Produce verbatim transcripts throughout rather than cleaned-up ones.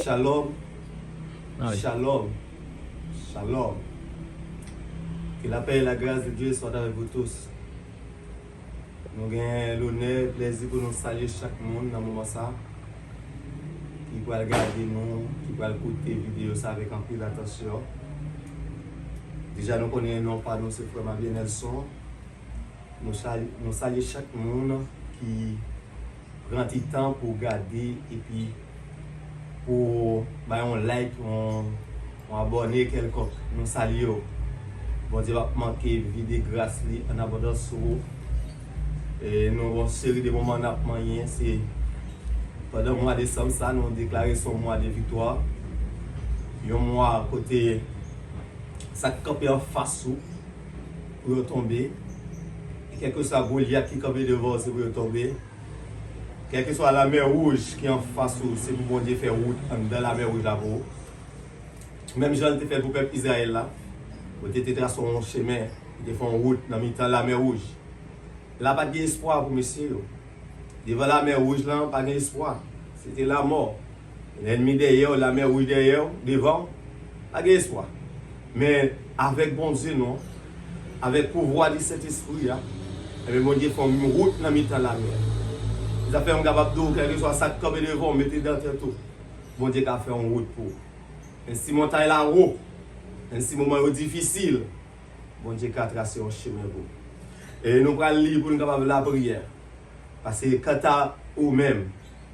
Shalom. Shalom. Shalom. Que la paix et la grâce de Dieu soient avec vous tous. Nou gen lonè, plèzi pou nou salye chak moun nan moman sa ki pral gade nou, ki pral koute videyo sa avèk anpil atansyon. Deja nou konnen non pa nou se Frè Mavie Nelson. Nou salye, nou salye chak moun ki pran ti tan pou gade epi pou bay yon like, yon, yon abòne kèlkonk. Nou salye w. Bondye p ap manke vide gras li an abondans sou ou. E nou gen yon seri de moman n ap manyen. Se pandan mwa desanm sa, nou deklare se yon mwa de viktwa. Yon mwa kote sa k kanpe anfas ou pou yo tonbe. E kèlkeswa Golyat ki kanpe devan w, se pou yo tonbe. Kèlkeswa lamè wouj ki anfas ou, se pou Bondye fè wout anndan lamè wouj la pou ou. Menm jan l te fè l pou pèp Izrayèl la, kote te trase yon chemen, li te fè yon wout nan mitan lamè wouj. La pa t gen espwa pou mesye yo. Devan lamè wouj lan, pa gen espwa. Se te lanmò. Lènmi dèyè w, lamè wouj dèyè w, devan w, pa gen espwa. Men avèk Bondye nou, avèk pouvwa di Sentespri a, ebyen Bondye fè yon wout nan mitan lamè a. Se sa fè m kapab di w, kèlkeswa sa k kanpe devan w, mete nan tèt ou, Bondye ka fè yon wout pou ou. Menm si montay la wo, menm si moman yo difisil, Bondye ka trase yon chemen pou ou. E nou pral li pou nou kapab lapriyè. Paske kanta ou menm,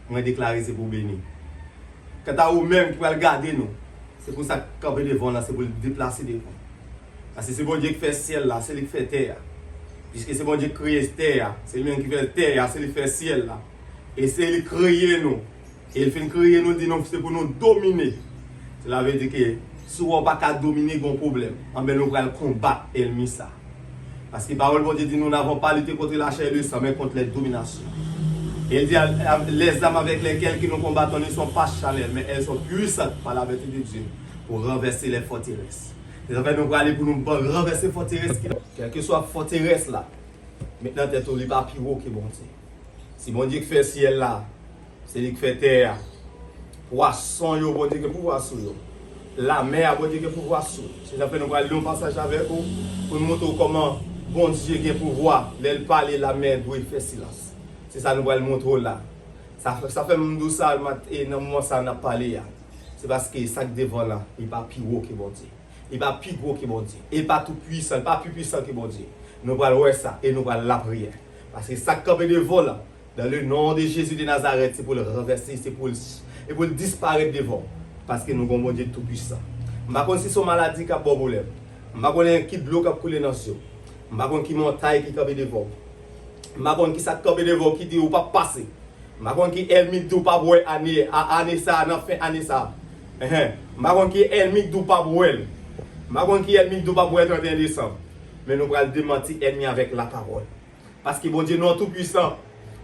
mwen deklare se pou w beni. Kanta ou menm ki pral gade nou, se pou sa k kanpe devan w la, se pou l deplase devan w. Paske se Bondye ki fè syèl la, se li ki fè tè a. Piske se Bondye ki kreye tè a, se li menm ki fè tè a, se li ki fè syèl la. E se li ki kreye nou. E l fin kreye nou, di nou se pou nou domine. Sela vle di ke si w wè w pa ka domine, gen yon pwoblèm. Anben nou pral konbat ènmi sa. Paske pawòl Bondye di nou, nous n'avons pas à lutter contre la chair et le sang, mais contre les dominations. E l di, les armes avec lesquelles que nous combattons ne sont pas charnelles, mais elles sont puissantes par la vertu de Dieu pour renverser les forteresses. Se sa fè nou prale pou nou ban ranvèse fòterès ki la. Kèlkeswa fòterès la, met nan tèt ou, li pa pi wo ke Bondye. Si Bondye k fè syèl la, se li k fè tè a. Pwason yo, Bondye gen pouvwa sou yo. Lamè a, Bondye gen pouvwa sou. Se sa fè nou pral li yon pasaj avèk ou, pou n montre w kòman Bondye gen pouvwa. Lè l pale, lamè dwe fè silans. Se sa nou pral montre w la. Sa, sa fè m di w sa, e nan moman sa n ap pale a. Se paske sa k devan la, li pa pi wo ke Bondye. Li pa pi gwo ke Bondye. E li pa tou pwisan, li pa pi pwisan ke Bondye. Nou pral wè sa e nou pral lapriyè. Paske sa k kanpe devan w la, dans le nom de Jésus de Nazareth, se pou l ranvèse, se pou l, e pou l disparèt devan w. Paske nou gen yon Bondye tou pwisan. M pa konn si se yon maladi k ap ba w pwoblèm. M pa konnen ki dlo k ap koule nan zye w. M pa konn ki montay ki kanpe devan w. M pa konn ki sa k kanpe devan w ki di w p ap pase. M pa konn ki ènmi k di w p ap wè ane, a, ane sa a, nan fen ane sa a. Enhen. M pa konn ki ènmi k di w p ap wè l. M pa konn ki ènmi k di w p ap wè trannteyen desanm. Men nou pral demanti ènmi avèk lapawòl. Paske Bondye nou an tou pwisan.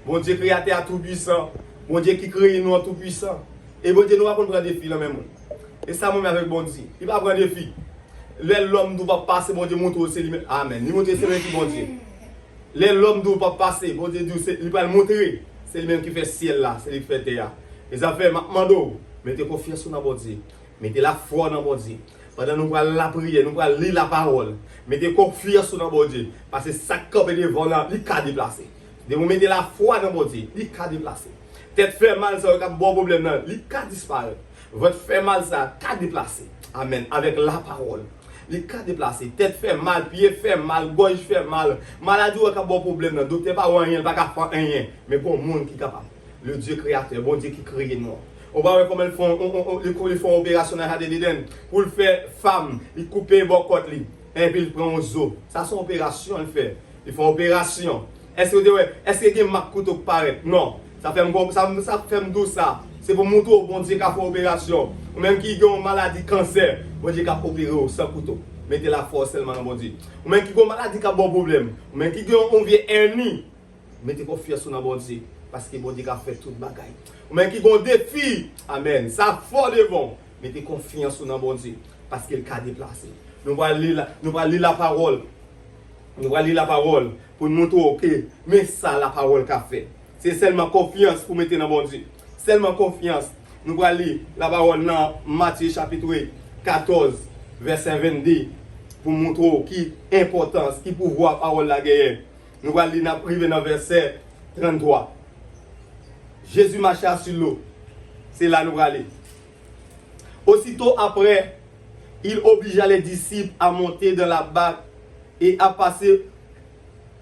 Bondye kreyatè a tou pwisan. Bondye ki kreye nou an tou pwisan. E Bondye nou pa konn pran defi nan men moun. E sa mwen menm avèk Bondye. Li pa pran defi. Lè lòm di w p ap pase, Bondye montre w se li menm. Amèn. Li montre se menm ki Bondye. Lè lòm di w p ap pase, Bondye di w se, li pral montre. Se li menm ki fè syèl la, se li ki fè tè a. E sa fè, m ap mande w, mete konfyans ou nan Bondye. Mete lafwa w nan Bondye. Pandan nou pral lapriyè, nou pral li lapawòl. Mete konfyans ou nan Bondye. Paske sa k kanpe devan w la, li ka deplase. Depi w mete lafwa nan Bondye, li ka deplase. Tèt fè mal sa yo k ap ba w pwoblèm nan, li ka disparèt. Vant fè mal sa ka deplase. Amèn. Avèk lapawòl. Li ka deplase. Tèt fè mal, pye fè mal, gòj fè mal. Maladi w k ap ba w pwoblèm nan. Doktè pa wè anyen, l pa ka fè anyen. Men gon moun ki kapab. Le Dieu créateur, Bondye ki kreye nou an. Ou pa wè kòman l fè yon, yon, yon, yon, li, li fè yon operasyon nan jaden Edenn pou l fè fanm, li koupe bò kòt li. Epi l pran yon zo. Sa se yon operasyon l fè. Li fè yon operasyon. Èske w te wè? Èske gen mak kouto k parèt? Non. Sa fè m, sa, sa fè m di w sa. Se pou montre w Bondye ka fè operasyon. Ou menm ki gen yon maladi kansè, Bondye ka opere w san kouto. Mete lafwa w sèlman nan Bondye. Ou menm ki gen yon maladi k ap ba w pwoblèm, ou menm ki gen yon vye ènmi, mete konfyans ou nan Bondye, paske Bondye ka fè tout bagay. Ou menm ki gen yon defi, amèn, sa fò devan w, mete konfyans ou nan Bondye, paske l ka deplase. Nou pral li la, nou pral li lapawòl. Nou pral li lapawòl pou n montre w ke men sa lapawòl ka fè. Se sèlman konfyans pou mete nan Bondye. Sèlman konfyans. Nou pral li lapawòl nan Matye chapit katòz, vèsè vennde, pou montre w ki enpòtans, ki pouvwa pawòl la genyen. Nou pral li, n ap rive nan vèsè tranntwa. Jésus marcha sur l'eau. Se la nou prale. Aussitôt après, il obligea les disciples à monter dans la barque et à passer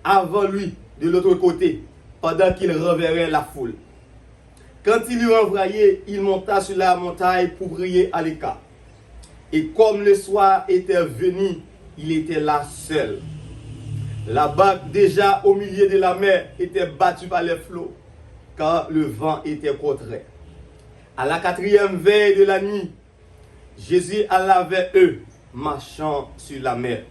avant lui de l'autre côté, pendant qu'il renverrait la foule. Quand il eut renvoyé, il monta sur la montagne pour prier à l'écart. Et comme le soir était venu, il était là seul. La barque, déjà au milieu de la mer, était battue par les flots, car le vent était contraire. À la quatrième veille de la nuit, Jésus alla vers eux, marchant sur la mer.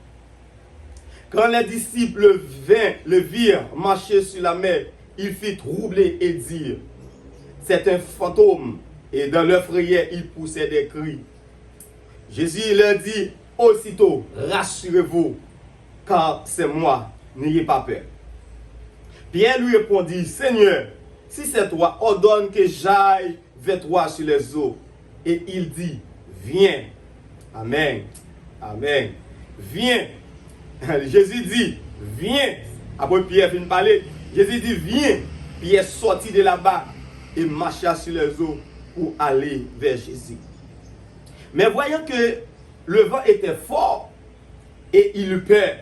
Quand les disciples vinrent, le virent marcher sur la mer, ils furent troublés et dirent, c'est un fantôme. Et dans leur frayeur, ils poussaient des cris. Jésus leur dit aussitôt, rassurez-vous, car c'est moi, n'ayez pas peur. Pierre lui répondit, Seigneur, si c'est toi, ordonne que j'aille vers toi sur les eaux. Et il dit, viens. Amen. Amen. Viens. Jésus dit, viens. Après Pierre fin pale, Jésus dit, viens. Pierre sortit de la barque et marcha sur les eaux pour aller vers Jésus. Mais voyant que le vent était fort, et il eut peur.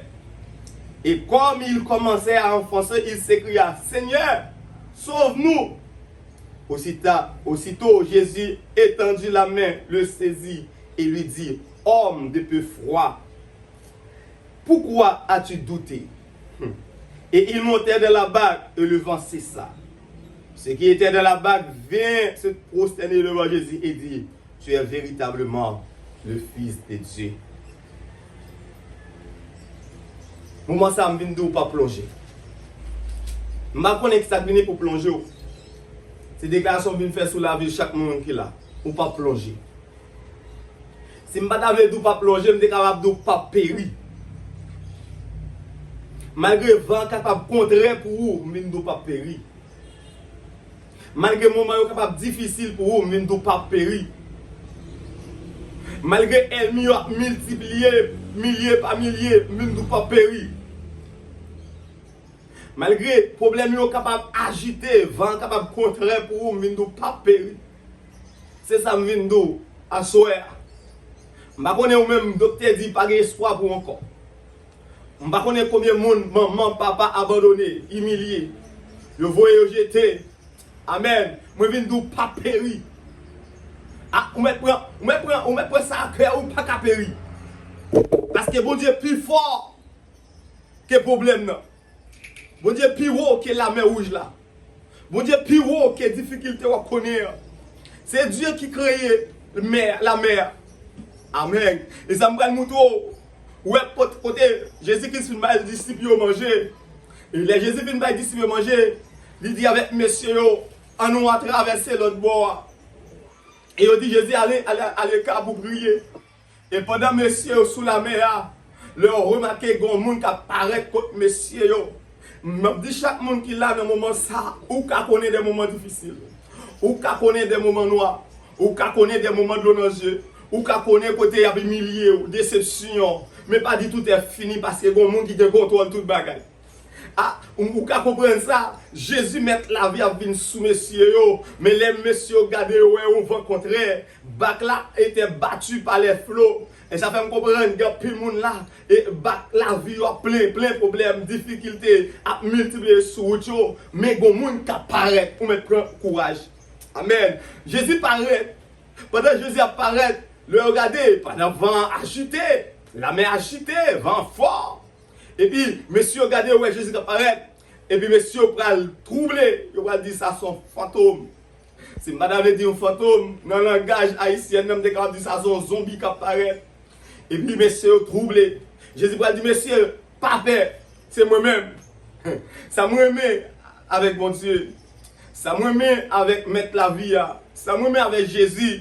Et comme il commençait à enfoncer, il s'écria, Seigneur, sauve-nous. Aussitôt, aussitôt Jésus étendit la main, le saisit et lui dit, homme de peu foi, pourquoi as-tu douté? Et ils montèrent dans la barque et le vent cessa. Ceux qui étaient dans la barque vinrent se prosterner devant Jésus et dirent, tu es véritablement le Fils de Dieu. Moman sa a, m vin di w pa plonje. M pa konnen ki sa k vini pou plonje w. Se deklarasyon m vin fè sou lavi chak moun ki la. Ou pa plonje. Si m pa ta vle di w pa plonje, m te kapab di w pa peri. Malgre van an kapab kontrè pou ou, m vin di w pa peri. Malgre moman yo kapab difisil pou ou, m vin di w p ap peri. Malgre ènmi yo ap miltipliye milye pa milye, m vin di w p ap peri. Malgre pwoblèm yo kapab ajite, van an kapab kontrè pou ou, m vin di w p ap peri. Se sa m vin di w aswè a. M pa konnen ou menm, doktè di pa gen espwa pou ou ankò. M pa konnen konbyen moun manman, papa abandone, imilye. Yo voye yo jete. Amèn. Mwen vin di w pa peri. A, ou mèt pran, ou mèt pran, ou mèt pran sa a kè, ou pa ka peri. Paske Bondye pi fò ke pwoblèm nan. Bondye pi wo ke lamè wouj la. Bondye pi wo ke difikilte w ap konnen an. Se Dye ki kreye mè, lamè a. Amèn. E sa m pral montre w. Ou wè kot-, kote Jezi Kris fin bay disip yo manje. E lè Jezi fin bay disip yo manje, li di avèk mesye yo, ann nou travèse lòt bò a. E yo di Jezi ale, ale, ale ka pou priye. E pandan mesye yo sou lamè a, lè yo remake gen yon moun k ap parèt kot mesye yo, m ap di chak moun ki la nan moman sa, ou ka konnen de moman difisil, ou ka konnen de moman nwa, ou ka konnen de moman dlo nan zye, ou ka konnen kote y ap imilye w, desepsyon, men pa di tout è fini paske gen yon moun ki gen kontwòl tout bagay. A, ou, ou ka konprann sa? Jezi mèt lavi ap vin sou mesye yo. Men lè mesye yo gade yo wè yon van kontrè, barque-là était battue par les flots. E sa fè m konprann gen anpil moun la, e bak lavi yo ap plen, plen pwoblèm, difikilte ap miltipliye sou wout yo. Men gon moun k ap parèt, ou mèt pran kouraj. Amèn. Jezi parèt. Pandan Jezi ap parèt, lè yo gade, pandan van an ajite, lamè ajite, van an fò. Epi, mesye yo gade, yo wè Jezi k ap parèt. Epi, mesye yo pral twouble. Yo pral di, sa se yon fantom. Si m pa ta vle di yon fantom, nan langaj ayisyen nan, m te kapab di, sa se yon zonbi k ap parèt. Epi, mesye yo twouble. Jezi pral di, mesye, pa pè. Se mwen menm. Sa m renmen avèk Bondye. Sa m renmen avèk Mèt lavi a. Sa m renmen avèk Jezi.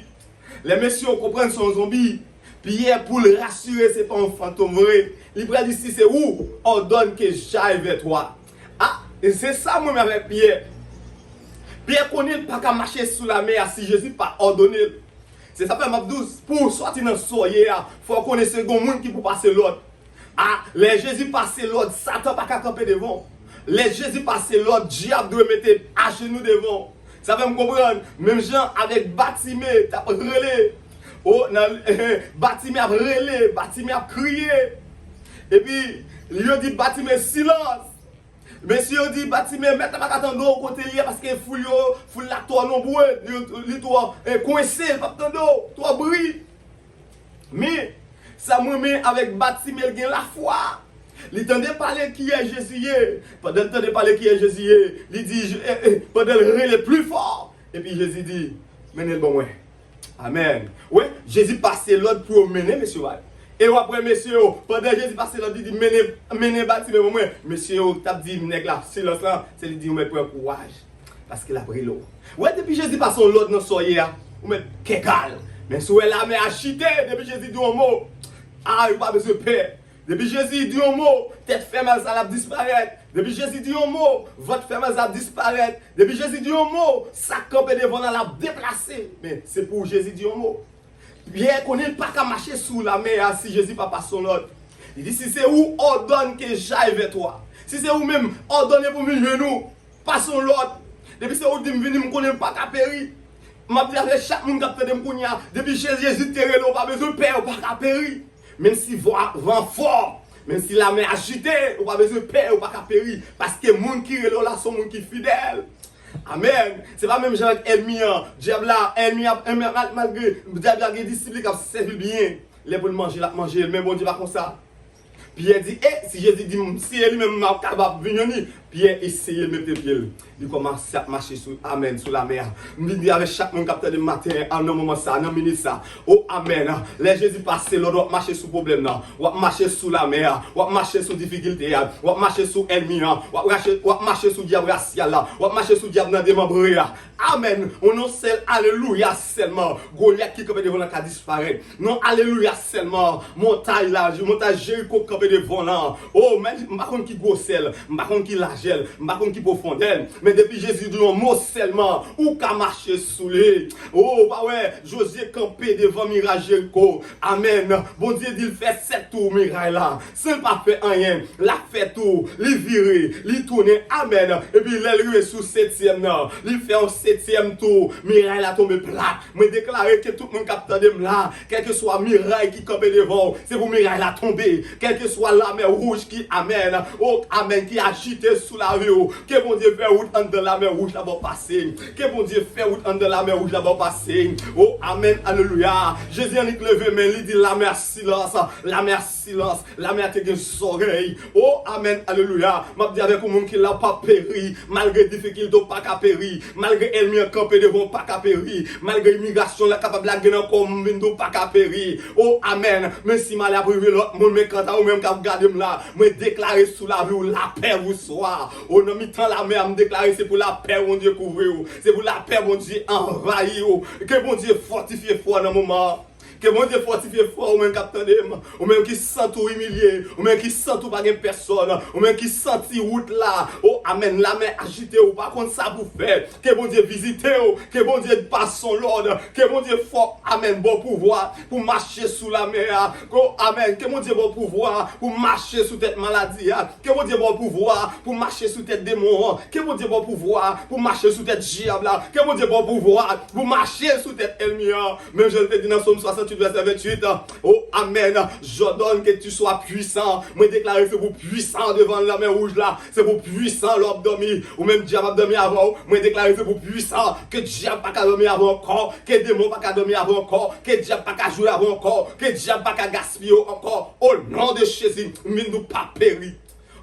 Lè mesye yo konprann se yon zonbi, Pyè, pou l rasire se pa yon fantom vre, li pral di, si se ou, ordonne que j'aille vers toi. A, e se sa mwen menm avèk Pyè. Pyè konnen l pa ka mache sou lamè a si Jezi pa òdone l. Se sa fè m ap di w, pou w sòti nan sa w ye a, fò w konnen se gon moun ki pou pase lòd. A, lè Jezi pase lòd, Satan pa ka kanpe devan w. Lè Jezi pase lòd, dyab dwe mete ajenou devan w. Sa fè m konprann, menm jan avèk Batime t ap rele, o, nan, Batime ap rele, Batime ap kriye. Epi, yo di Batime, silans. Mesye yo di Batime, mèt la pa ka tande w kote l ye, paske foul yo, foul la twò nonbre, li, li twò, eh, kwense, l p ap tande w, twò bri. Men, sa m renmen avèk Batime, l gen lafwa. Li tande pale kiyès Jezi ye. Pandan l tande pale kiyès Jezi ye, li di, eh, eh, pandan l rele pli fò. Epi Jezi di, mennen l ban mwen. Amèn. Wi, Jezi pase lòd pou yo mennen mesye yo ba l. E w ap wè mesye yo, pandan Jezi pase lòd, li di, mennen, mennen Batime ban mwen. Mesye yo t ap di nèg la, silans lan, se li di, ou mèt pran kouraj. Paske l ap rele w. Wè, depi Jezi pase yon lòd nan sa w ye a, ou mèt kè kal. Men si w wè lamè a chite, depi Jezi di yon mo, a, ou pa bezwen pè. Depi Jezi di yon mo, tèt fè mal sa l ap disparèt. Depi Jezi di yon mo, vant fè mal sa ap disparèt. Depi Jezi di yon mo, sa k kanpe devan l la, l ap deplase. Men se pou Jezi di yon mo. Pyè konnen l pa ka mache sou lamè a si Jezi pa pase yon lòd. Li di, si se ou, ordonne que j'aille vers toi. Si se ou menm, òdone pou m vin jwenn ou. Pase yon lòd. Depi se ou di m vini, m konnen m pa ka peri. M ap di avèk chak moun k ap tande m kounye a, depi Jezi te rele w, ou pa bezwen pè, ou pa ka peri. Menm si vwa, van fò, menm si lamè ajite, ou pa bezwen pè, ou pa ka peri. Paske moun ki rele w la se yon moun ki fidèl. Amèn. Se pa menm jan ak ènmi an. Dyab la, ènmi an, ènmi an, mal-, malgre dyab la gen disip li k ap sèvi l byen, lè pou l manje, l ap manje l. Men Bondye pa konsa. Pyè di, e, si Jezi di m, si e li menm m ap kapab vin jwenn li. Pyè eseye mete pye l. Li kòmanse ap mache sou, amèn, sou lamè a. M vin di avèk chak moun k ap tande m maten an, nan moman sa, nan minit sa. O, amèn. Lè Jezi pase lòd, w ap mache sou pwoblèm nan. W ap mache sou lamè a. W ap mache sou difikilte a. W ap mache sou ènmi an. W ap mache, w ap mache sou dyab rasyal la. W ap mache sou dyab nan demanbre a. Amèn. Yon non sèl, alelouya sèlman. Golyat ki kanpe devan l lan ka disparèt. Non, alelouya sèlman. Montay la, montay Jeriko kanpe devan w lan. O, men, m pa konn ki gwosè l, m pa konn ki lajè l, m pa konn ki pwofondè l. Men depi Jezi di yon mo sèlman, ou ka mache sou li. O, ou pa wè, Jozye kanpe devan miray Jeriko. Amèn. Bondye di l fè sèt tou miray la. San l pa fè anyen, l ap fè tou, li vire, li tounen, amèn. Epi lè l rive sou setyèm nan, li fè yon setyèm tou, miray la tonbe plat. Mwen deklare ke tout moun k ap tande m la, kèlkeswa miray ki kanpe devan w, se pou miray la tonbe. Kèlkeswa lamè wouj ki, amèn, o, amèn, ki ajite sou lavi w, ke Bondye fè wout anndan lamè wouj la ba w pase. Ke Bondye fè wout anndan lamè wouj la ba w pase. O, amèn, alelouya. Jezi annik leve men, li di lamè a silans, lamè a silans, lamè a te gen zòrèy. O, amèn, alelouya. M ap di avèk ou, moun ki la, w p ap peri. Malgre difikilte, w pa ka peri. Malgre ènmi an kanpe devan w, w pa ka peri. Malgre imilyasyon la kapab lage nan kò w, m vin di w pa ka peri. O, amèn. Men si malè ap rive lòt moun, men kanta ou menm k ap gade m la, mwen deklare sou lavi w, lapè vous soit. O, nan mitan lamè a, m deklare se pou lapè Bondye kouvri w. Se pou lapè Bondye anvayi w. Ke Bondye fòtifye fò w nan moman an. Ke Bondye fòtifye fò w, ou menm k ap tande m, ou menm ki santi w imilye, ou menm ki santi w pa gen pèsòn, ou menm ki santi wout la, o, amèn, lamè ajite w, ou pa konn sa pou fè. Ke Bondye vizite w, ke Bondye pase w lòd, ke Bondye fè w, amèn, ba w pouvwa pou mache sou lamè a. O, amèn, ke Bondye ba w pouvwa pou mache sou tèt maladi a. Ke Bondye ba w pouvwa pou mache sou tèt demon an. Ke Bondye ba w pouvwa pou mache sou tèt dyab la. Ke Bondye ba w pouvwa pou mache sou tèt ènmi an. Menm jan l te di nan Sòm swasanntuit, vèsè venntuit, o, amèn. J'ordonne que tu sois puissant. Mwen deklare se pou pwisan devan lamè wouj la. Se pou pwisan lè w ap dòmi. Ou menm dyab ap dòmi avè w. Mwen deklare se pou pwisan. Ke dyab pa ka dòmi avè w ankò. Ke demon pa ka dòmi avè w ankò. Ke dyab pa ka jwe avè w ankò. Ke dyab pa ka gaspiye w ankò. O non de Jezi, m vin di w pa peri.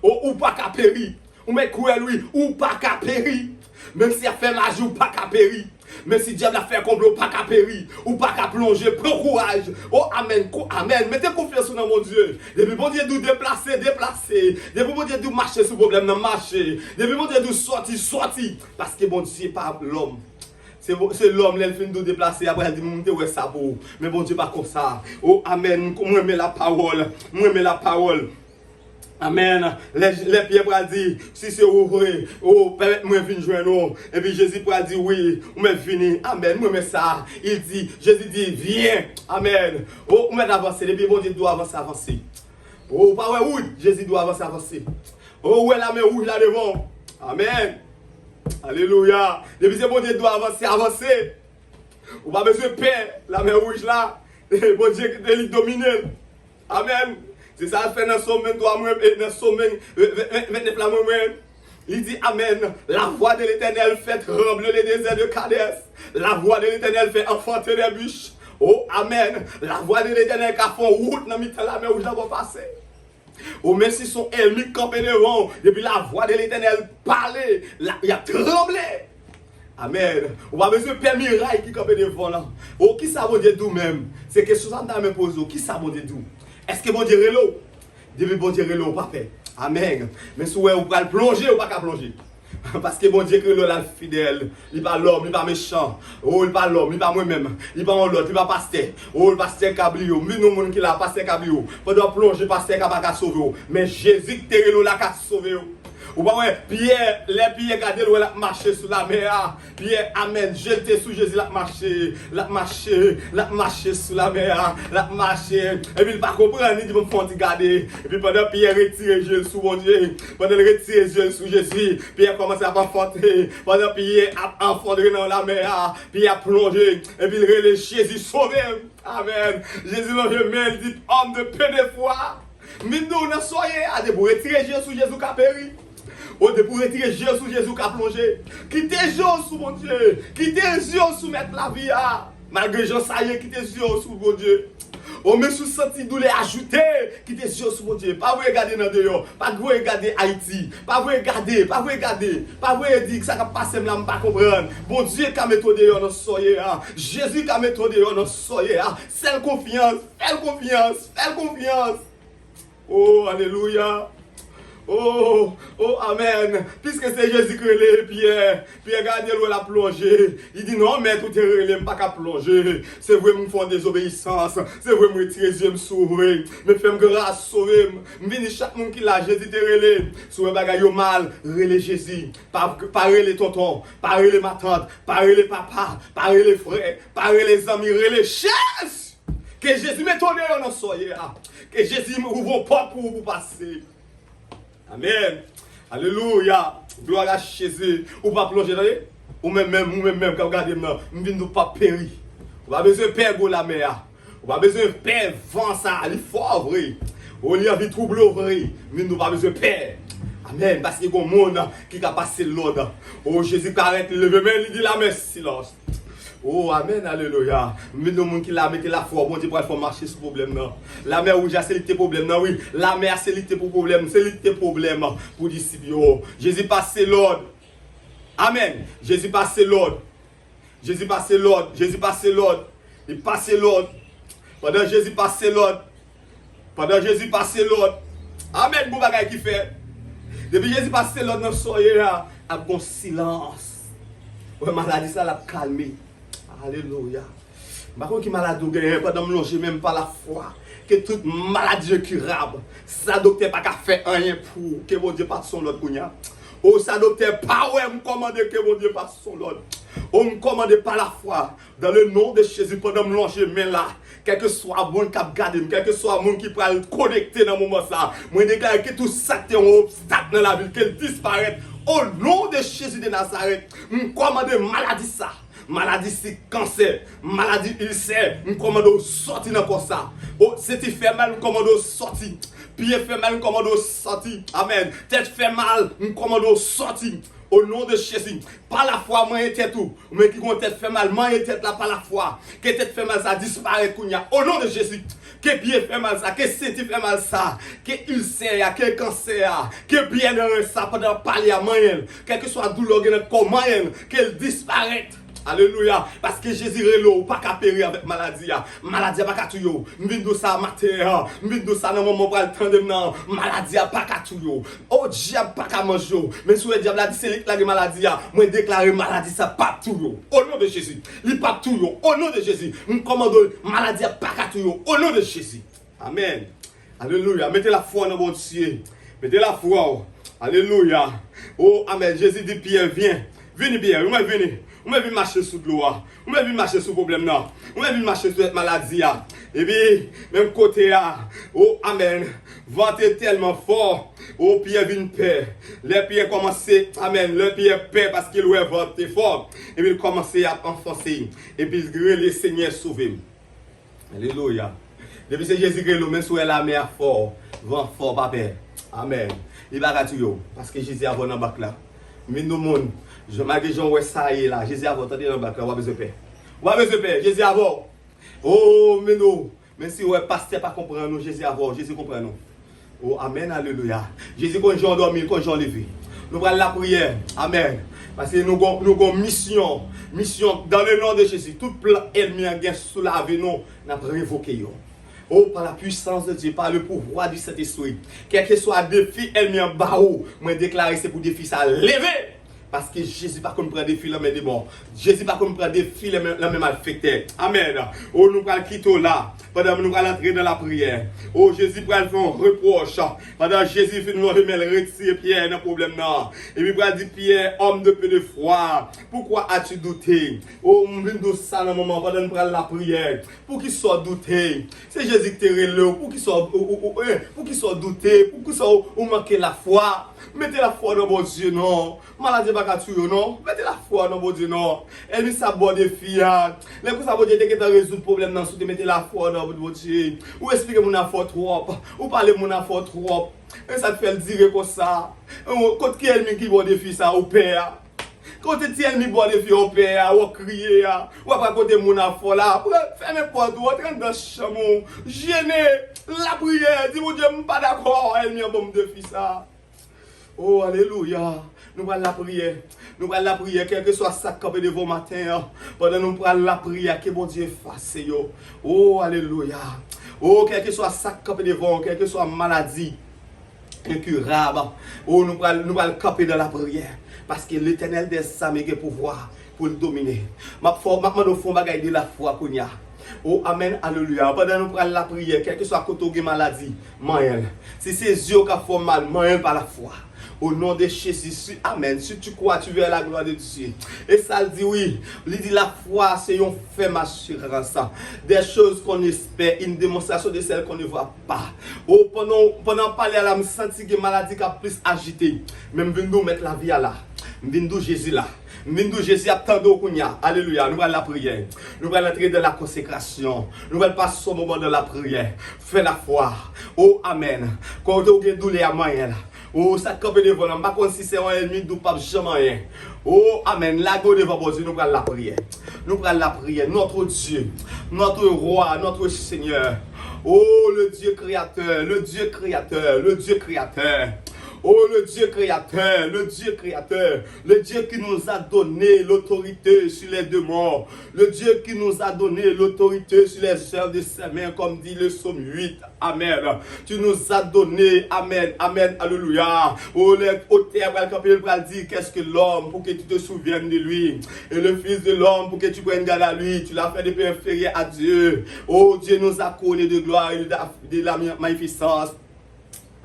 O, ou pa ka peri. Ou mèt kwè l wi, ou pa ka peri. Menm si y ap fè maji, ou pa ka peri. Menm si dyab la fè konplo, ou pa ka peri. Ou pa ka plonje, pran kouraj. O, amèn, kou-, amèn. Mete konfyans ou nan Bondye. Depi Bondye di w deplase, deplase. Depi Bondye di w mache sou pwoblèm nan, mache. Depi Bondye di w sòti, sòti. Paske Bondye pa lòm. Se, se lòm, lè l fin di w deplase, apre l di, "M te wè sa pou ou." Men Bondye pa konsa. O, amèn. M renmen lapawòl. M renmen lapawòl. Amèn. Lè, lè Pyè pral di, "Si se ou vre, o, pèmèt mwen vin jwenn ou." Epi Jezi pral di, "Wi, ou mèt vini." Amèn. Mwen renmen sa. Il di, Jezi di, "Vyen." Amèn. O, ou mèt avanse. Depi Bondye di w avanse, avanse. O, ou pa wè wout, Jezi di w avanse, avanse. O, ou wè lamè wouj la devan w. Amèn. Alelouya. Depi se Bondye di w avanse, avanse. Ou pa bezwen pè lamè wouj la. Bondye kite li domine l. Amèn. Se sa l fè nan Sòm venntwa, mwen, e, nan Sòm ven-, ven-, ven-, vennèf la, mwen, mwen. Li di, amèn. La voix de l'Éternel fait trembler le désert de Kadès. La voix de l'Éternel fait enfanter les bûches. O, amèn. La voix de l'Éternel ka fè yon wout nan mitan lamè wouj la pou w pase. O, menm si se yon ènmi k kanpe devan w, depi la voix de l'Éternel pale, la, y ap tranble. Amèn. Ou pa bezwen pè miray ki kanpe devan w lan. O, kisa Bondye di w menm? Se kesyon sa m ta renmen poze w. Kisa Bondye di w? Èske Bondye rele w? Depi Bondye rele w, ou pa pè. Amèn. Men si w wè ou pral plonje, ou pa ka plonje. Paske Bondye ki rele w la, l fidèl. Li pa lòm, li pa mechan. O, li pa lòm, li pa mwen menm. Li pa yon lòt, li pa pastè. O, pastè ka bliye w. M vin yon moun ki la, pastè ka bliye w. Pandan w ap plonje, pastè ka pa ka sove w. Men Jezi ki te rele w la ka sove w. Ou pa wè, Pyè, lè Pyè gade l, wè l ap mache sou lamè a. Pyè, amèn, je l te sou Jezi, l ap mache, l ap mache, l ap mache sou lamè a, l ap mache. Epi l pa konprann, li di, "Bon, fè yon ti gade." Epi pandan Pyè retire je l sou Bondye, pandan l retire je l sou Jezi, Pyè kòmanse ap anfante. Pandan Pyè ap anfondre nan lamè a, Pyè ap plonje, epi l rele, "Jezi, sove m." Amèn. Jezi lonje men l, di, "Homme de peu de foi." M vin di w nan sa w ye a, depi w retire je w sou Jezi, w ka peri. O, depi w retire je w sou Jezi, w ka plonje. Kite je w sou Bondye. Kite je w sou Mèt lavi a. Malgre jan sa ye, kite je w sou Bondye. O, menm si w santi doulè ajoute, kite je w sou Bondye. Pa voye gade nan deyò. Pa voye gade Ayiti. Pa voye gade. Pa voye gade. Pa voye di, "Sa k ap pase m la, m pa konprann." Bondye ka mete w deyò nan sa w ye a. Jezi ka mete w deyò nan sa w ye a. Fè l konfyans. Fè l konfyans. Fè l konfyans. O, alelouya. O, o, amèn. Piske se Jezi ki rele Pyè. Pyè gade l, wè l ap plonje. Li di, "Non, Mèt, ou te rele m, m pa ka plonje. Se vre, m fè yon dezobeyisans. Se vre, m retire je m sou ou vre. Men fè m gras, sove m." M vini chak moun ki la, Jezi te rele. Si w wè bagay yo mal, rele Jezi. Pa, pa rele tonton, pa rele matant, pa rele papa, pa rele frè, pa rele zanmi, rele Jezi. Ke Jezi mete w deyò nan sa w ye a. Ke Jezi ouvri yon pòt pou ou pou pase. Amèn. Alelouya. Glwa a Jezi. Ou pa plonje, tande. Ou menm menm, ou menm menm k ap gade m nan. M vin di w p ap peri. Ou pa bezwen pè gwo lamè a. Ou pa bezwen pè van sa. Li fò vre. O, li anvi twouble w vre. M vin di w pa bezwen pè. Amèn. Paske gon moun ki ka pase lòd. O, Jezi parèt, li leve men, li di, "Lamè, silans." O, amèn, alelouya. M vin yon moun ki la mete lafwa w, Bondye pral fè w mache sou pwoblèm nan. Lamè wouj la, se li ki te pwoblèm nan, wi. Lamè a, se li ki te pou pwoblèm, se li ki te pwoblèm pou disip yo. Jezi pase lòd. Amèn. Jezi pase lòd. Jezi pase lòd. Jezi pase lòd. Li pase lòd. Pandan Jezi pase lòd, Pandan Jezi pase lòd. Amèn, gon bagay ki fèt. Depi Jezi pase lòd nan sa w ye a, ap gon silans. Wè, maladi sa l ap kalme. Alelouya. M pa konn ki maladi w genyen, pandan m lonje men m pa lafwa. Ke tout maladi yo kirab. Sa doktè pa ka fè anyen pou ou. Ke Bondye pase yon lòd kounye a. O, sa doktè pa wè, m kòmande ke Bondye pase yon lòd. O, m kòmande pa lafwa. Dans le nom de Jésus, pandan m lonje men la, kèlkeswa moun k ap gade m, kèlkeswa moun ki pral konekte nan moman sa, mwen deklare ke tout sa k te yon obstak nan lavi l, ke l disparèt. O non de Jezi de Nazarèt, m kòmande maladi sa, maladi sik, kansè, maladi ilsè, m kòmande w sòti nan kò sa. O, senti fè mal, m kòmande w sòti. Pye fè mal, m kòmande w sòti. Amèn. Tèt fè mal, m kòmande w sòti. O non de Jezi, pa lafwa, manyen tèt ou. Ou menm ki gon tèt fè mal, manyen tèt la pa lafwa. Ke tèt fè mal sa disparèt kounye a. O non de Jezi, ke pye fè mal sa, ke senti fè mal sa, ke ilsè a, ke kansè a, ke pye nan ren sa pandan w ap pale a, manyen l. Kèlkeswa doulè w gen nan kò w, manyen l, ke l disparèt. Alelouya. Paske Jezi rele w, ou pa ka peri avèk maladi a. Maladi a pa ka touye w. M vin di w sa maten an. M vin di w sa nan moman w pral tande m nan. Maladi a pa ka touye w. O, dyab pa ka manje w. Men si w wè dyab la di se li k lage maladi a, mwen deklare maladi sa p ap touye w. O non de Jezi. Li p ap touye w. O non de Jezi. M kòmande w, maladi a pa ka touye w. O non de Jezi. Amèn. Alelouya. Mete lafwa w nan Bondye. Mete lafwa w. Alelouya. O, amèn. Jezi di Pyè, vyen. Vini, Pyè. Ou mèt vini. Ou mèt vin mache sou dlo a. Ou mèt vin mache sou pwoblèm nan. Ou mèt vin mache sou tèt maladi a. Epi, menm kote a. O, amèn. Van te tèlman fò. O, Pyè vin pè. Lè Pyè kòmanse, amèn. Lè Pyè pè paske l wè van te fò. Epi l kòmanse ap anfonse. Epi l rele, Senyè, sove m. Alelouya. Depi se Jezi ki rele w, menm si w wè lamè a fò, van fò, pa pè. Amèn. Li pa ka touye w, paske Jezi avè w nan bak la. Vin nou moun, jan, malgre jan w wè sa ye la, Jezi avè w, tande nan bak la, w pa bezwen pè. W pa bezwen pè, Jezi avè w. O, vin nou, menm si w wè pastè pa konprann ou, Jezi avè w, Jezi konprann ou. O, amèn, alelouya. Jezi konn jan w dòmi, li konn jan w leve. Nou pral lapriyè. Amèn. Paske nou gon, nou gon misyon. Misyon, dans le nom de Jésus. Tout plan ènmi an gen sou lavi nou, n ap revoke yo. O, par la puissance de Dieu, par le pouvoir du Saint-Esprit. Kèlkeswa defi ènmi an ba ou, mwen deklare se pou defi sa leve. Paske Jezi pa konn pran defi nan men demon. Jezi pa konn pran defi nan men, nan men malfektè. Amèn. O, nou pral kite w la. Pandan nou pral antre nan lapriyè. O, Jezi pral fè yon repwòch. Pandan Jezi fin lonje men l retire Pyè nan pwoblèm nan. Epi pral di Pyè, homme de peu de foi, pourquoi as-tu douté? O, m vin di w sa nan moman pandan nou pral lapriyè. Poukisa w doute? Se Jezi ki te rele w. Poukisa w, ou, ou, ou, eh, poukisa w doute? Poukisa w, ou manke lafwa? Mete lafwa w nan Bondye non. Maladi pa ka touye w non. Mete lafwa w nan Bondye non. Ènmi sa ap ba w defi a. Lè konsa Bondye te gentan rezoud pwoblèm nan si w te mete lafwa w nan Bondye. Ou eksplike moun nan fò twòp. Ou pale moun nan fò twòp. E sa k fè l dire konsa. Kot ki ènmi ki ba w defi sa ou pè a? Kote ti ènmi ba w defi w pè a, w ap kriye a, w ap rakonte moun afè w la, pran, fèmen pòt ou, antre anndan chanm ou, jene, lapriyè, di Bondye m pa dakò, ènmi an ban m defi sa. O, alelouya. Nou pral lapriyè. Nou pral lapriyè, kèlkeswa sa k kanpe devan w maten an. Pandan nou pral lapriyè, ke Bondye efase yo. O, alelouya. O, kèlkeswa sa k kanpe devan w, kèlkeswa maladi, enkirab. O, nou pral, nou pral kanpe nan lapriyè. Paske Letènèl dèzame gen pouvwa pou l domine. M ap fè w, m ap mande w fè yon bagay de lafwa kounye a. O, amèn, alelouya. Pandan nou pral lapriyè, kèlkeswa kote w gen maladi, manyen l. Si se zye w k ap fè w mal, manyen l pa lafwa. Au nom de Jésus, si, amèn. Si tu crois, tu verras la gloire de Dieu. E sa l di, wi. Li di, la foi, c'est une ferme assurance des choses qu'on espère, une démonstration de celles qu'on ne voit pas. O, pandan, pandan w pale a la, m santi gen maladi k ap plis ajite. Men m vin di w mèt lavi a la. M vin di w Jezi la. M vin di w Jezi ap tande w kounye a. Alelouya. Nou pral lapriyè. Nou pral antre dans la consécration. Nou pral pase yon moman dans la prière. Fè lafwa. O, amèn. Kote w gen doulè a, manyen la. O, sa k kanpe devan w la, m pa konn si se yon ènmi, di w p ap janm anyen. O, amèn. Lage w devan Bondye, nou pral lapriyè. Nou pral lapriyè. Notre Dieu, notre Roi, notre Seigneur. Oh, le Dieu créateur, le Dieu créateur, le Dieu créateur. Oh, le Dieu créateur, le Dieu créateur, le Dieu qui nous a donné l'autorité sur les démons, le Dieu qui nous a donné l'autorité sur les œuvres de ses mains, comme dit le psaume huit. Amen. Tu nous as donné, amen, amen, alelouya. O, lè otè a pral kanpe, l pral di, qu'est-ce que l'homme pour que tu te souviennes de lui? Et le fils de l'homme pour que tu prennes garde à lui? Tu l'as fait de père inférieur à Dieu. Oh, Dieu nous a couronnés de gloire et de, de la magnificence.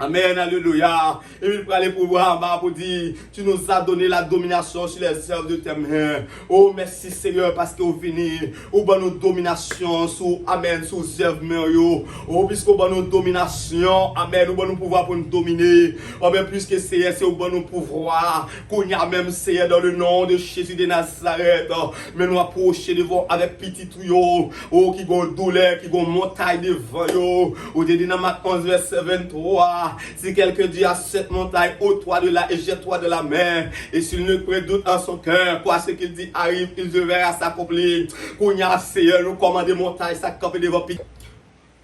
Amen, alelouya. Epi l prale pou Abraham pou di, tu nous as donné la domination sur les œuvres de tes mains. O, mèsi, Seyè, paske w vini, ou ban nou dominasyon sou, amèn, sou zèv men w yo. O, piske w ban nou dominasyon, amèn, ou ban nou pouvwa pou n domine. Amèn, piske, Seyè, se ou ban nou pouvwa. Kounye a menm, Seyè, dans le nom de Jésus de Nazareth, men nou apwoche devan w avèk pitit ou yo, o, ki gon doulè, ki gon montay devan yo. Ou te di nan Mak onz, vèsè venntwa, si quelqu'un dit à cette montagne, ôte-toi de là et jette-toi dans la mer, et s'il ne craint doute en son cœur, quoi ce qu'il dit arrive, il verra s'accomplir. Kounye a, Seyè, nou kòmande montay sa k kanpe devan pitit.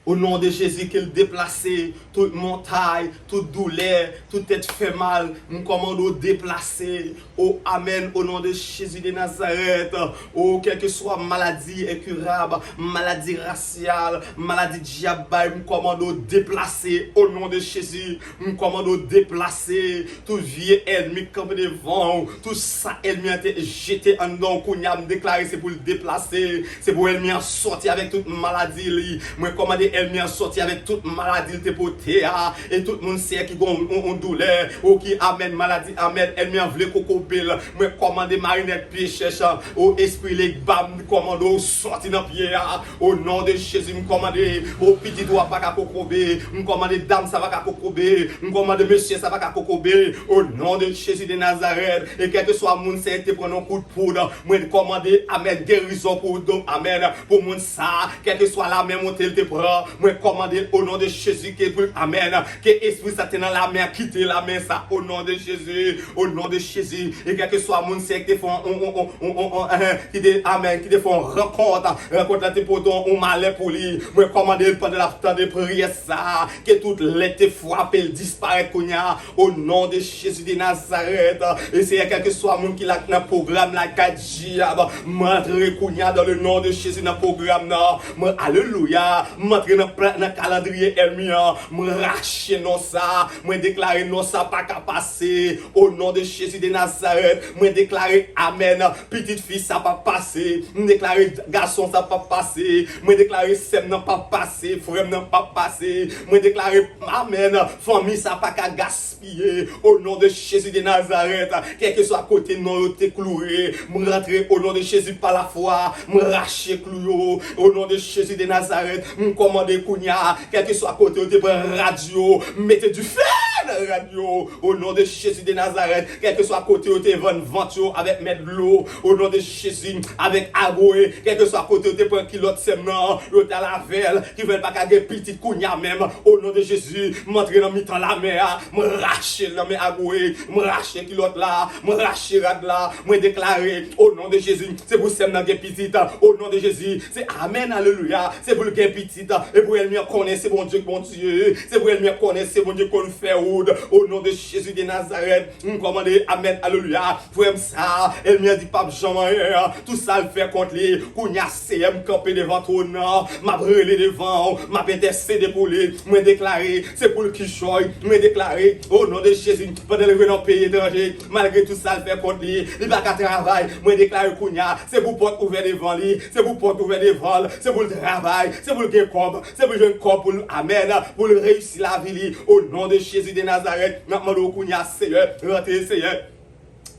O non de Jezi, ke l deplase tout montay, tout doulè, tout tèt fè mal. M kòmande w deplase. O amèn, o non de Jezi de Nazarèt. O, kèlkeswa maladi enkirab, maladi rasyal, maladi dyab bay, m kòmande w deplase. O non de Jezi, m kòmande w deplase. Tout vye ènmi k kanpe devan w, tout sa ènmi an te jete anndan w, kounye a m deklare se pou l deplase, se pou ènmi an sòti avèk tout maladi li. Mwen kòmande Ènmi an sòti avèk tout maladi l te pote a, e tout moun, Seyè, ki gen yon, yon, yon doulè, o ki, amèn, maladi, amèn, ènmi an vle kokobe l. Mwen kòmande marinèt pye chèch an, o espri legba, m kòmande w sòti nan pye a. O non de Jezi, m kòmande, o pitit ou a pa ka kokobe, m kòmande dam sa pa ka kokobe, m kòmande mesye sa pa ka kokobe. O non de Jezi de Nazarèt, e kèlkeswa moun, Seyè, te pran yon kout poud, mwen kòmande, amèn, gerizon pou do, amèn, pou moun sa, kèlkeswa lamen monte l te pran, mwen kòmande o non de Jezi ke pou, amèn, ke espri sa te nan lamen an kite lamen sa, o non de Jezi, o non de Jezi. E kèlkeswa moun, Seyè, ki te fè yon, yon, yon, yon, yon, yon, eh, ki te, amèn, ki te fè yon rankont, rankont la te pote yon, yon malè pou li, mwen kòmande l pandan l ap tande priyè sa, ke tout lè te frape l disparèt kounye a, o non de Jezi de Nazarèt. E Seyè, kèlkeswa moun ki la nan pwogram la, kay dyab, m antre kounye a dans le nom de Jésus nan pwogram nan. Mwen, alelouya, m antre nan pla-, nan kalandriye ènmi an. Mwen rache non sa. Mwen deklare non sa pa ka pase. O non de Jezi de Nazarèt, mwen deklare amèn. Pitit fi sa p ap pase. M deklare gason sa p ap pase. Mwen deklare sè m nan p ap pase. Frè m nan p ap pase. Mwen deklare amèn. Fanmi sa pa ka gaspiye. O non de Jezi de Nazarèt, kèlkeswa kote non yo te kloure, m rantre o non de Jezi pa lafwa. M rache klou yo. O non de Jezi de Nazarèt, m kòmande kounye a, kèlkeswa kote yo te pran rad yo, m mete dife nan rad yo. O non de Jezi de Nazarèt, kèlkeswa kote yo te vann vant yo avèk mèt dlo, o non de Jezi, avèk agoye, kèlkeswa kote yo te pran kilòt sè m nan, yo te al avè l, ki fè l pa ka gen pitit kounye a menm. O non de Jezi, m antre nan mitan lamè a, m rache l nan men agoye, m rache kilòt la, m rache rad la, mwen deklare, o non de Jezi, se pou sè m nan gen pitit, o non de Jezi, se amèn, alelouya, se pou l gen pitit, e pou ènmi an konnen se Bondye k Bondye, se pou ènmi an konnen se Bondye k konn fè wout, o non de Jezi de Nazarèt, m kòmande, amèn, alelouya, frè m sa, ènmi an di p ap janm anyen, tout sa l fè kont li, kounye a, Seyè, m kanpe devan twòn nan, m ap rele devan w, m ap entèsede pou li, mwen deklare, se pou l ki jòy, mwen deklare, o non de Jezi, pandan l rive nan peyi etranje, malgre tout sa l fè kont li, li pa ka travay, mwen deklare kounye a, se pou pòt ouvè devan li, se pou pòt ouvè devan l, se pou l travay, se pou l gen kòb, se pou l jwenn kòb pou l, amèn, pou l reyisi lavi li, o non de Jezi de Nazarèt, m ap mande w kounye a, Seyè, rantre, Seyè.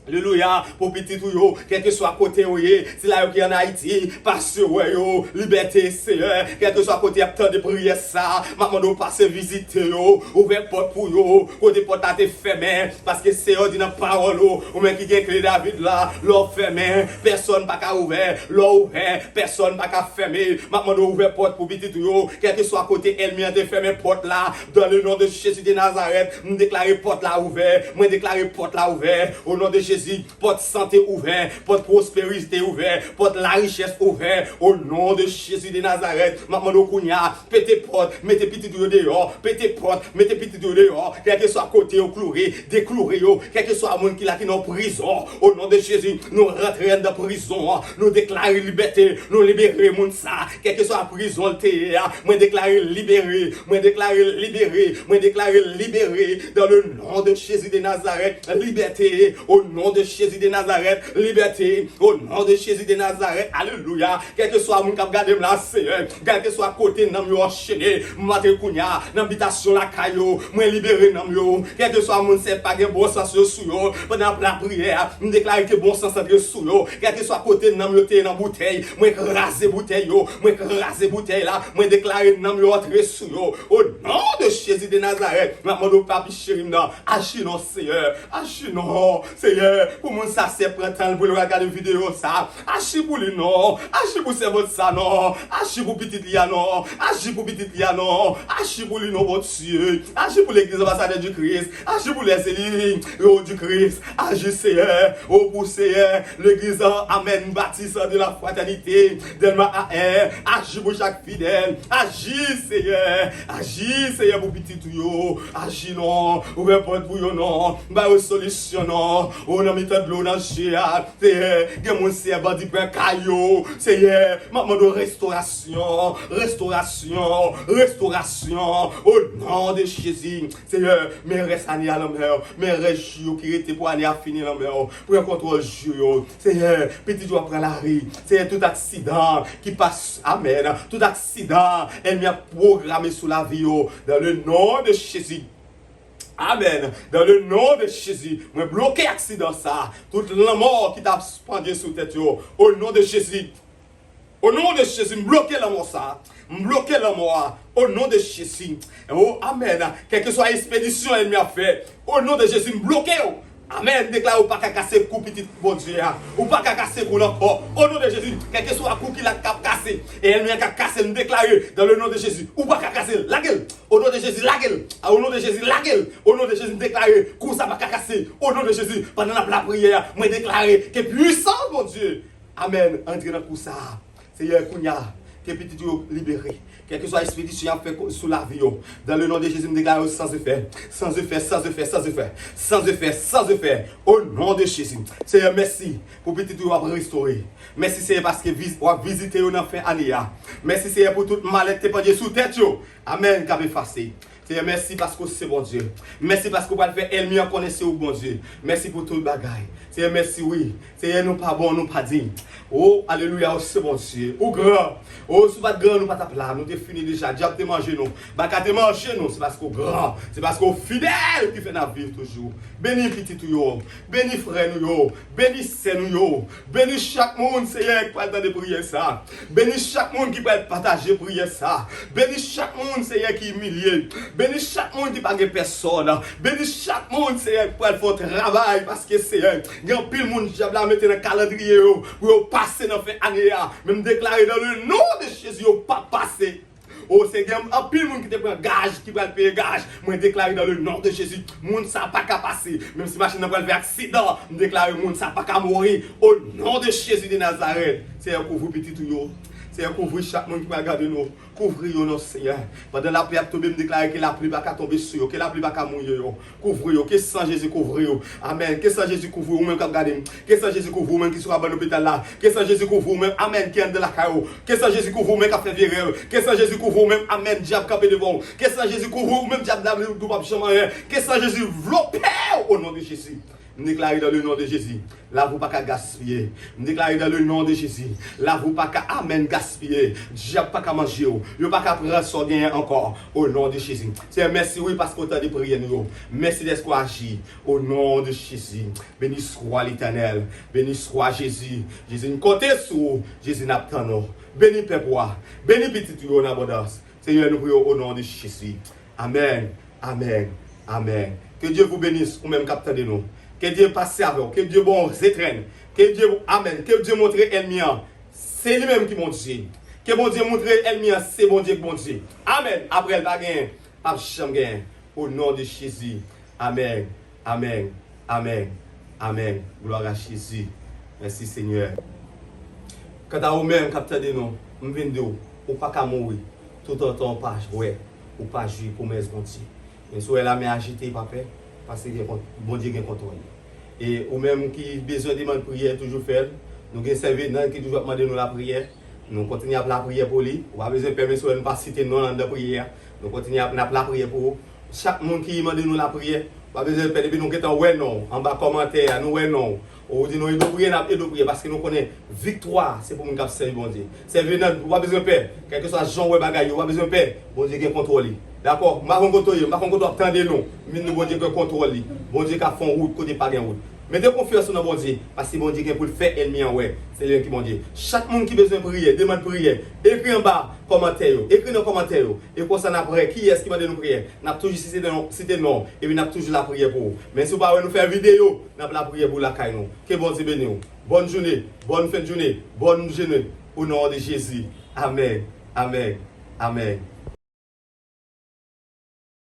Alelouya, pou pitit ou yo, kèlkeswa kote yo ye, sila yo ki ann Ayiti, pase wè yo, libète, Seyè, kèlkeswa kote y ap tande priyè sa, m ap mande w pase vizite yo, ouvè pòt pou yo, kote pòt la te fèmen, paske Seyè di nan pawòl ou, ou menm ki gen kle David la, lè w fèmen, pèsòn pa ka ouvè, lè w ouvè, pèsòn pa ka fèmen, m ap mande w ouvè pòt pou pitit ou yo, kèlkeswa kote ènmi an te fèmen pòt la, dans le nom de Jésus de Nazareth, m deklare pòt la ouvè, mwen deklare pòt la ouvè, o non de Jezi, pòt sante ouvè, pòt pwosperite ouvè, pòt larichès ouvè, o non de Jezi de Nazarèt. M ap mande w kounye a, pete pòt, mete pitit ou yo deyò, pete pòt, mete pitit ou yo deyò, kèlkeswa kote yo kloure, dekloure yo, kèlkeswa moun ki la ki nan prizon, o non de Jezi, nou rantre anndan prizon an, nou deklare libète, nou libere moun sa, kèlkeswa prizon l te ye a, mwen deklare libere, mwen deklare libere, mwen deklare libere, dans le nom de Jésus de Nazareth, libète, o non de Jezi de Nazarèt, libète, o non de Jezi de Nazarèt, alelouya, kèlkeswa moun k ap gade m la, Seyè, kèlkeswa kote nanm yo anchene, m antre kounye a, nan bitasyon lakay yo, mwen libere nanm yo, kèlkeswa moun Seyè pa gen bon sans yo sou yo, pandan ap lapriyè a, m deklare ke bon sans antre sou yo, kèlkeswa kote nanm yo te ye nan boutèy, mwen kraze boutèy yo, mwen kraze boutèy la, mwen deklare nanm yo antre sou yo, o non de Jezi de Nazarèt, m ap mande w papi cheri m nan, aji non Seyè, aji non Seyè, pou moun sa Seyè pran tan l pou l gade videyo sa, aji pou li non, aji pou sèvant sa non, aji pou pitit li a non, aji pou pitit li a non, aji pou li non Bondye, aji pou legliz Anbasadè di Kris, aji pou lèzeli yo di Kris, aji Seyè, o pou Seyè, legliz an, amèn, batis de la fraternité, Dèlma A R, aji pou chak fidèl, aji Seyè, aji Seyè pou pitit ou yo, aji non, ouvè pòt pou yo non, ba yo solisyon non, Ou nan mitan dlo nan je a, Seyè, gen moun, Seyè, bandi pran kay yo, Seyè, m ap mande w restorasyon, restorasyon, restorasyon, o non de Jezi. Seyè, men rès ane a nan men w, men rès jou yo ki rete pou ane a fini nan men w. Pran kontwòl jou yo. Seyè, pitit yo ap pran lari. Seyè, tout aksidan ki pas, amèn, tout aksidan ènmi ap pwograme sou lavi yo, dans le nom de Jésus. Amèn. Dans le nom de Jésus, mwen bloke aksidan sa. Tout lanmò ki t ap pandye sou tèt yo, o non de Jezi. O non de Jezi, m bloke lanmò sa. M bloke lanmò a. O non de Jezi. O, amèn. Kèlkeswa espedisyon ènmi ap fè, o non de Jezi, m bloke yo. Amèn. M deklare ou pa ka kase kou pitit Bondye a. Ou pa ka kase kou l ankò. O non de Jezi, kèlkeswa kou ki la k ap kase, e ènmi an ka kase l, m deklare, dans le nom de Jésus, ou pa ka kase l. Lage l. O non de Jezi, lage l. A, o non de Jezi, lage l. O non de Jezi, m deklare, kou sa pa ka kase. O non de Jezi, pandan n ap lapriyè a, mwen deklare ke pwisans Bondye, amèn, antre nan kou sa a. Seyè, kounye a, ke pitit yo libere. Kèlkeswa espedisyon y ap fè ko-, sou lavi yo, dans le nom de Jésus, m deklare yo sans effet. Sans effet, sans effet, sans effet. Sans effet, sans effet. O non de Jezi. Seyè, mèsi pou pitit yo w ap restore. Mèsi, Seyè, paske viz-, w ap vizite yo nan fen ane a. Mèsi, Seyè, pou tout malè k te pandye sou tèt yo. Amèn, k ap efase. Seyè, mèsi paske w se Bondye. Mèsi paske w pral fè ènmi an konnen se ou k Bondye. Mèsi pou tout bagay. Seyè, mèsi, wi. Seyè, nou pa bon, nou pa diy. O, alelouya, ou se Bondye. Ou gran. O, si w pa t gran, nou pa t ap la. Nou te fini deja. Dyab te manje nou. Baka te manje nou. Se paske w gran. Se paske w fidèl ki fè n ap viv toujou. Beni pitit ou yo. Beni frè nou yo. Beni sè nou yo. Beni chak moun, Seyè, ki pral tande priyè sa. Beni chak moun ki pral pataje priyè sa. Beni chak moun, Seyè, ki imilye. Beni chak moun ki pa gen pèsòn. Beni chak moun, Seyè, ki pral fè yon travay. Paske, Seyè, gen anpil moun dyab la mete nan kalandriye yo pou yo pase nan fen ane a. Men m deklare dans le nom de Jésus, yo p ap pase. O, se gen anpil moun ki te pran gaj, ki pral peye gaj. Mwen deklare dans le nom de Jésus, moun sa pa ka pase. Menm si machin nan pral fè aksidan, m deklare moun sa pa ka mouri. O non de Jezi de Nazarèt, Seyè, kouvri pitit ou yo. Seyè, kouvri chak moun ki pral gade nou. Kouvri yo non, Seyè. Pandan lapli ap tonbe, m deklare ke lapli pa ka tonbe sou yo, ke lapli pa ka mouye yo. Kouvri yo, ke san Jezi kouvri yo. Amèn. Ke san Jezi kouvri ou menm k ap gade m. Ke san Jezi kouvri ou menm ki sou kabann lopital la. Ke san Jezi kouvri ou menm, amèn, ki anndan lakay ou. Ke san Jezi kouvri ou menm k ap fè vye rèv. Ke san Jezi kouvri ou menm, amèn, dyab kanpe devan ou. Ke san Jezi kouvri ou menm, dyab la, ou p ap janm anyen. Ke san Jezi vlope w, o non de Jezi. M deklare dans le nom de Jésus, lavi w pa ka gaspiye. M deklare dans le nom de Jésus, lavi w pa ka, amèn, gaspiye. Dyab pa ka manje w. Yo pa ka pran sa w genyen ankò. O non de Jezi. Seyè, mèsi, wi, paske w tande priyè nou yo. Mèsi dèske w aji. O non de Jezi. Beni swa Letènèl. Beni swa Jezi. Jezi, n konte sou ou. Jezi, n ap tann ou. Beni pèp ou a. Beni pitit ou yo an abondans. Seyè, nou priye w o non de Jezi. Amèn. Amèn. Amèn. Ke Dye vous bénisse, ou menm k ap tande nou. Ke Dye pase avè w. Ke Dye ba w zetrenn. Ke Dye, amèn. Ke Dye montre ènmi an se li menm ki Bondye. Ke Bondye montre ènmi an se Bondye k Bondye. Amèn. Apre l pa genyen, p ap janm genyen. O non de Jezi. Amèn. Amèn. Amèn. Amèn. Glwa a Jezi. Mèsi, Senyè. Kanta ou menm k ap tande nou, m vin di w, ou pa ka mouri toutotan ou pa wè, ou pa jwi pwomès Bondye. Men si w wè lame ajite, pa pè, paske gen kont-, Bondye gen kontwòl li. E ou menm ki bezwen demann priyè, toujou fè l. Nou gen sè Venant ki toujou ap mande nou lapriyè. Nou kontinye ap lapriyè pou li. Ou pa bezwen pè, men si w wè nou pa site non l anndan priyè a. Nou kontinye ap, n ap lapriyè pou ou. Chak moun ki mande nou lapriyè, pa bezwen pè, depi nou gentan wè non w anba kòmantè a, nou wè non w, ou di nou ede w priye, n ap ede w priye, paske nou konnen viktwa se pou moun k ap sèvi Bondye. Sè Venant, ou pa bezwen pè, kèlkeswa jan w wè bagay yo, ou pa bezwen pè, Bondye gen kontwòl li. Dakò? M pa konn kote w ye, m pa konn kote w ap tande nou, men di Bondye gen kontwòl li. Bondye ka fè yon wout kote pa gen wout. Mete konfyans ou nan Bondye, paske Bondye gen pou l fè ènmi an wè se li menm ki Bondye. Chak moun ki bezwen priye, demann priyè, ekri anba kòmantè yo, ekri nan kòmantè yo. E konsa n ap wè kiyès ki mande nou priyè. N ap toujou site non, site non w, epi n ap toujou lapriyè pou ou. Men si w pa wè nou fè videyo, n ap lapriyè pou w lakay nou. Ke Bondye beni w. Bòn jounen, bòn fen de jounen, bòn jounen. O non de Jezi. Amèn. Amèn. Amèn.